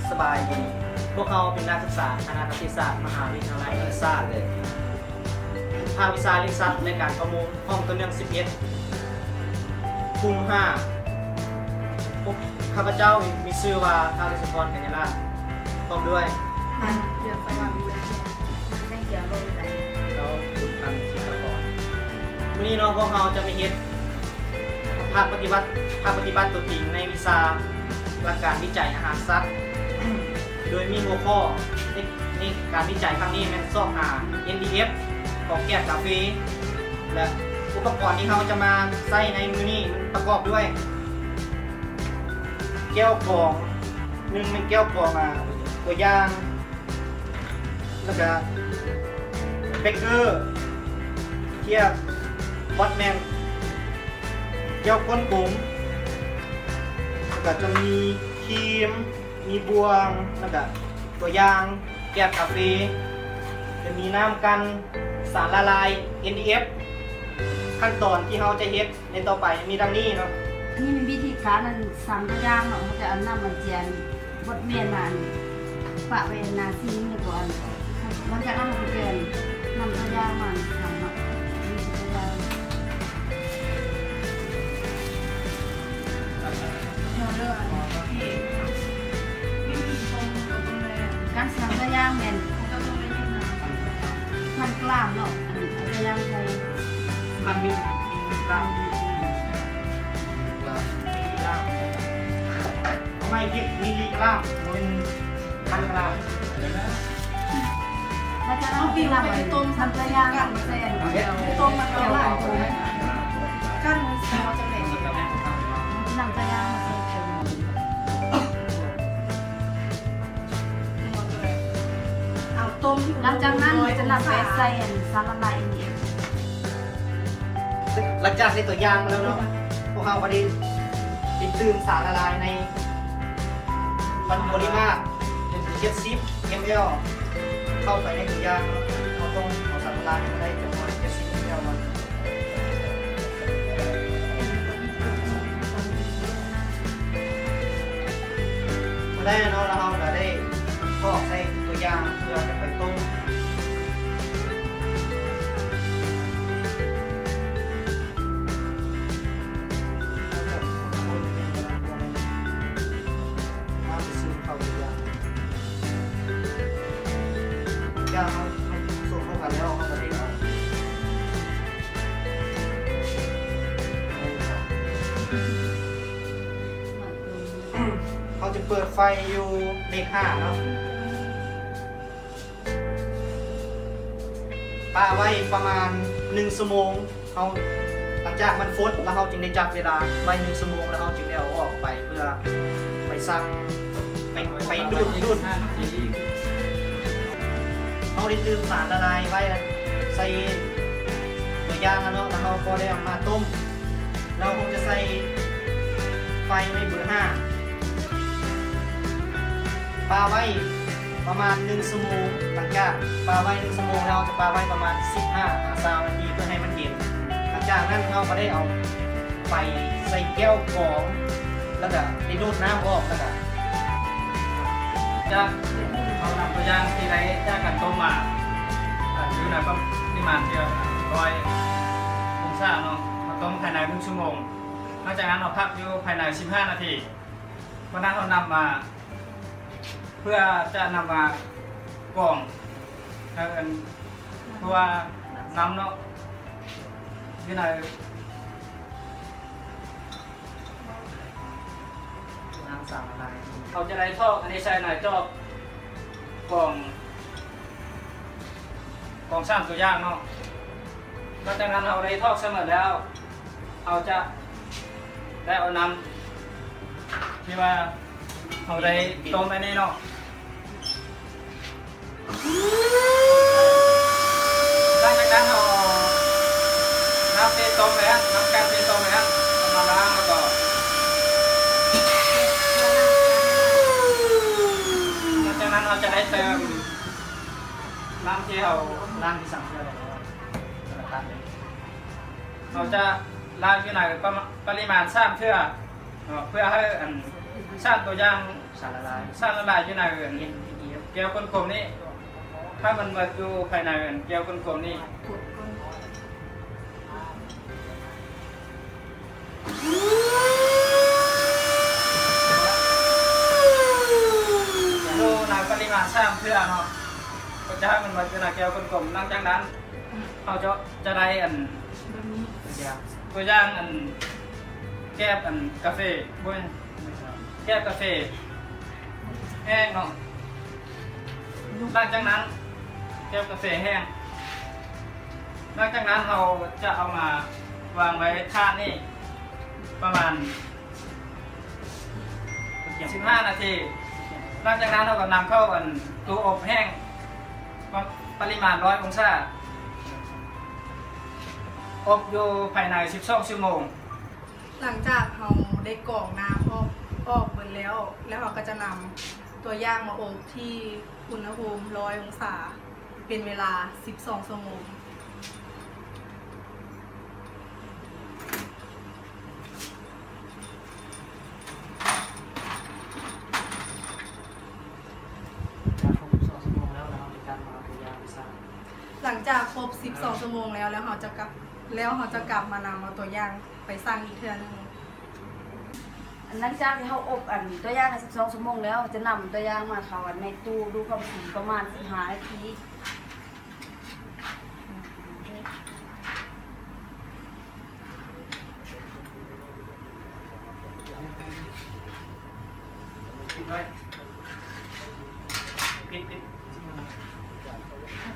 ສະບາຍດີ, ພວກເຮົາເປັນນັກສຶກສາຄະນະນິເທດສາດ ມະຫາວິທະຍາໄລແຫ່ງຊາດ ເລີຍ ພາກວິຊາລິງສັດ ແລະ ການປະມົງ ຫ້ອງຕົວເມືອງສິບເອັດ ກຸ່ມຫ້າ. ພວກຂ້າພະເຈົ້າມີຊື່ວ່າ ທ້າວ ທິດສະພອນ ກັນຍາລາດ ພ້ອມດ້ວຍ ທ່ານ ເດືອນສະຫວັນ ແລະ ທ່ານ ເກຍໂລນ ແລະ ທ່ານ ສິດສະພອນ. ມື້ນີ້ເນາະ ພວກເຮົາຈະມາເຮັດ ພາກປະຕິບັດ, ພາກປະຕິບັດຕົວຈິງໃນວິຊາຫຼັກການວິໄຈອາຫານສັດ ໂດຍມີຫົວຂໍ້ໃນ, ໃນການວິໄຈຄັ້ງນີ້ແມ່ນຊອກຫາ ເອັນ ດີ ເອັຟ ຂອງແກ້ວກາເຟ ແລະ ອຸປະກອນທີ່ເຮົາຈະມາໃຊ້ໃນມື້ນີ້ປະກອບດ້ວຍ ແກ້ວກອງ, ໜຶ່ງແມ່ນແກ້ວກອງ ອາ ຕົວຢ່າງ ແລ້ວກະເບເກີ ທຽບ ບອດແມນ ແກ້ວກົ້ນກົມ ແລ້ວກະຈະມີຄຣີມ ມີບ່ວງ ແລ້ວກະຕົວຢ່າງແກ້ວກາເຟ ຈະມີນ້ຳກັ່ນ ສານລະລາຍ ເອັນ ດີ ເອັຟ. ຂັ້ນຕອນທີ່ເຮົາຈະເຮັດໃນຕໍ່ໄປມີດັ່ງນີ້ເນາະ. ນີ້ແມ່ນວິທີການອັນສັງຕົວຢ່າງເນາະ, ເຮົາຈະເອົານ້ຳມັນຈຽນ ບົດແມ່ນອັນປະໄວ້ໜ້າຊິງ ແລ້ວກໍອັນ ຫຼັງຈາກນັ້ນເຮົາກໍຈະນຳຕົວຢ່າງມາໃສ່ເນາະ. ນີ້ຄືຕົວຢ່າງ ການສັງຕົວຢ່າງແມ່ນພັນກຣາມເນາະ, ອັນນີ້ເອົາຕົວຢ່າງໃສ່ພັນມິນກຣາມ. ເອົາໃໝ່ ມິນລີກຣາມ ບໍ່ແມ່ນພັນກຣາມ. ແລ້ວຈະເອົາໄປນຳໄປຕົ້ມ ນຳຕົວຢ່າງມາໃສ່ ໄປຕົ້ມ ມາແກ້ວ ກັ້ນ ເອົາຈັງໃດ ນຳຕົວຢ່າງມາໃສ່ ເອົາຕົ້ມ. ຫຼັງຈາກນັ້ນຈະນຳໄປໃສ່ອັນສານລະລາຍ ເອັນ ດີ ເອັຟ. ຫຼັງຈາກໄດ້ຕົວຢ່າງມາແລ້ວເນາະ, ພວກເຮົາກໍໄດ້ ໄດ້ຕື່ມສານລະລາຍໃນປະລິມານເຈັດສິບ ເອັມແອລ ເຂົ້າໄປໃນຕົວຢ່າງເນາະ. ເຮົາຕ້ອງເອົາສານລະລາຍໃຫ້ມັນໄດ້ຈຳນວນເຈັດສິບ ເອັມແອລ ກ່ອນ. ພໍໄດ້ແລ້ວເນາະ, ແລ້ວເຮົາກໍໄດ້ຊອກໃສ່ຕົວຢ່າງເພື່ອຈະໄປຕົ້ມ. ນ້ຳຈະຊຶມເຂົ້າຕົວຢ່າງ. ຢ່າງເຮົາສົມເຂົ້າກັນແລ້ວ ເຮົາກໍໄດ້ເອົາ ເຮົາຈະເປີດໄຟຢູ່ເລກຫ້າເນາະ. ປະໄວ້ປະມານໜຶ່ງຊົ່ວໂມງ, ເຮົາ ຫຼັງຈາກມັນຟົດແລ້ວ ເຮົາຈຶ່ງໄດ້ຈັບເວລາໄວ້ໜຶ່ງຊົ່ວໂມງ ແລ້ວເຮົາຈຶ່ງໄດ້ເອົາອອກໄປ ເພື່ອໄປຊັງ ໄປ ໄປດູດ ດູດ. ເຮົາໄດ້ຕື່ມສານລະລາຍໄວ້ໃສ່ຕົວຢ່າງແລ້ວເນາະ, ແລ້ວເຮົາກໍໄດ້ເອົາມາຕົ້ມ. ແລ້ວເຮົາຈະໃສ່ໄຟໄວ້ເບີຫ້າ ປະໄວ້ປະມານໜຶ່ງຊົ່ວໂມງ. ຫຼັງຈາກປະໄວ້ໜຶ່ງຊົ່ວໂມງແລ້ວ ເຮົາຈະປະໄວ້ປະມານສິບຫ້າຫາຊາວນາທີ ເພື່ອໃຫ້ມັນເຢັນ. ຫຼັງຈາກນັ້ນເຮົາກໍໄດ້ເອົາໄປໃສ່ແກ້ວກອງ ແລ້ວກະໄດ້ດູດນ້ຳອອກ ແລ້ວກະ ຈາກເຮົານຳຕົວຢ່າງທີ່ໄດ້ຈາກການຕົ້ມມາ ຢູ່ໃນປະລິມານທີ່ຮ້ອຍອົງສາເນາະ, ເຮົາຕົ້ມພາຍໃນໜຶ່ງຊົ່ວໂມງ. ຫຼັງຈາກນັ້ນເຮົາພັກຢູ່ພາຍໃນສິບຫ້ານາທີ. ບາດນັ້ນເຮົານຳມາ ເພື່ອຈະນຳມາກອງໃຫ້ອັນ ເພາະວ່ານ້ຳເນາະ ຢູ່ໃນ ນ້ຳສານລະລາຍ. ເຮົາຈະໄດ້ຖອກອັນນີ້ໃສ່ໃນຈອກກອງ ກອງສາມຕົວຢ່າງເນາະ. ຫຼັງຈາກນັ້ນເຮົາໄດ້ຖອກໃສ່ໝົດແລ້ວ ເຮົາຈະໄດ້ເອົານ້ຳທີ່ວ່າເຮົາໄດ້ຕົ້ມໄວ້ນີ້ເນາະ. ຫຼັງຈາກນັ້ນເຮົາເອົານ້ຳທີ່ຕົ້ມໄວ້ຫັ້ນ ນ້ຳກ້ານທີ່ຕົ້ມໄວ້ຫັ້ນ ທີ່ເຮົາລ້າງທີ່ສາມເທື່ອແລ້ວ ແລ້ວກໍຕັດເລີຍ. ເຮົາຈະລ້າງຢູ່ໃນປະມານ ປະລິມານສາມເທື່ອເນາະ ເພື່ອໃຫ້ອັນ ສານຕົວຢ່າງ ສານລະລາຍ ສານລະລາຍຢູ່ໃນອັນ ແກ້ວກົ້ນກົມນີ້ ໃຫ້ມັນເບິດຢູ່ພາຍໃນອັນ ແກ້ວກົ້ນກົມນີ້. ໂດຍໃນປະລິມານສາມເທື່ອເນາະ ກໍຈະໃຫ້ມັນເບິດຢູ່ໃນແກ້ວກົ້ນກົມ. ຫຼັງຈາກນັ້ນ ເຮົາຈະ ຈະໄດ້ອັນ ແບບນີ້ ຕົວຢ່າງອັນ ແກບອັນກາເຟ ບໍ່ແມ່ນ ແກບກາເຟແຫ້ງເນາະ. ຫຼັງຈາກນັ້ນ ແກບກາເຟແຫ້ງ ຫຼັງຈາກນັ້ນເຮົາຈະເອົາມາວາງໄວ້ຖາດນີ້ປະມານສິບຫ້ານາທີ. ຫຼັງຈາກນັ້ນເຮົາກໍນຳເຂົ້າອັນ ຕູ້ອົບແຫ້ງ ປະ ປະລິມານຮ້ອຍອົງສາ ອົບຢູ່ພາຍໃນສິບສອງຊົ່ວໂມງ. ຫຼັງຈາກເຮົາໄດ້ກອງນ້ຳອອກ ອອກເບິດແລ້ວ ແລ້ວເຮົາກໍຈະນຳຕົວຢ່າງມາອົບທີ່ອຸນຫະພູມຮ້ອຍອົງສາ ເປັນເວລາສິບສອງຊົ່ວໂມງ. ຈາກຄົບສິບສອງຊົ່ວໂມງແລ້ວ ແລ້ວເຮົາຈະກັບມາເອົາຕົວຢ່າງໄປຊັກ. ຫຼັງຈາກຄົບສິບສອງຊົ່ວໂມງແລ້ວ ແລ້ວເຮົາຈະກັບ ແລ້ວເຮົາຈະກັບມານຳເອົາຕົວຢ່າງໄປຊັກອີກເທື່ອໜຶ່ງ. ຫຼັງຈາກທີ່ເຮົາອົບອັນຕົວຢ່າງໃຫ້ສິບສອງຊົ່ວໂມງແລ້ວ ຈະນຳຕົວຢ່າງມາເຂົ້າອັນໃນຕູ້ດູດຄວາມຊຸ່ມປະມານສິບຫ້ານາທີ.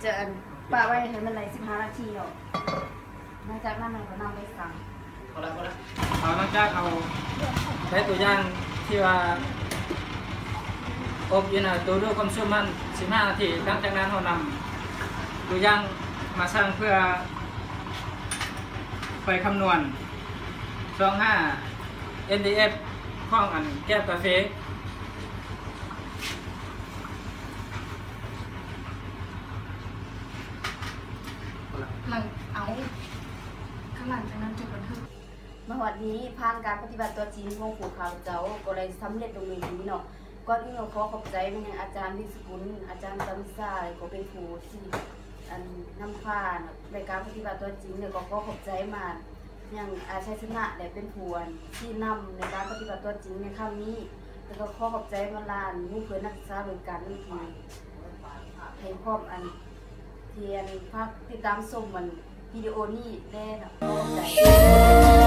ຈະອັນປະໄວ້ໃຫ້ມັນໄດ້ສິບຫ້ານາທີເນາະ. ຫຼັງຈາກນັ້ນເຮົາກໍນຳໄປຊັກ. ເອົາລະ ເອົາລະ ເອົາ ຫຼັງຈາກເຮົາໄດ້ຕົວຢ່າງທີ່ວ່າອົບຢູ່ໃນຕູ້ດູດຄວາມຊຸ່ມຫັ້ນສິບຫ້ານາທີ ຫຼັງຈາກນັ້ນເຮົານຳຕົວຢ່າງມາຊັກເພື່ອໄປຄຳນວນຊອກຫາເອັນດີເອັຟຂອງອັນແກບກາເຟ. ຫຼັງ ເອົາ ກໍຫຼັງຈາກນັ້ນຈົດບັນທຶກ. ມາຮອດນີ້ ຜ່ານການປະຕິບັດຕົວຈິງຂອງພວກຂ້າພະເຈົ້າກໍໄດ້ສຳເລັດລົງໂດຍດີເນາະ. ກ່ອນອື່ນກໍຂໍຂອບໃຈມາຍັງອາຈານ ວິນສະກຸນ, ອາຈານ ສາວິຊາ ແລະ ກໍເປັນຜູ້ທີ່ ອັນ ນຳພາໃນການປະຕິບັດຕົວຈິງ ແລະ ກໍຂໍຂອບໃຈມາຍັງ ອາ ໄຊຊະນະ ແລະ ເປັນຜູ້ ອັນ ຊີ້ນຳໃນການປະຕິບັດຕົວຈິງໃນຄັ້ງນີ້ ແລະ ກໍຂໍຂອບໃຈມາລານໝູ່ເພື່ອນນັກສຶກສາດ້ວຍກັນທີ່ໃຫ້ຄວາມ ອັນ ທີ່ ອັນ ຝາກຕິດຕາມຊົມ ອັນ ວິດີໂອນີ້ແດ່ເນາະ. ຂໍຂອບໃຈ.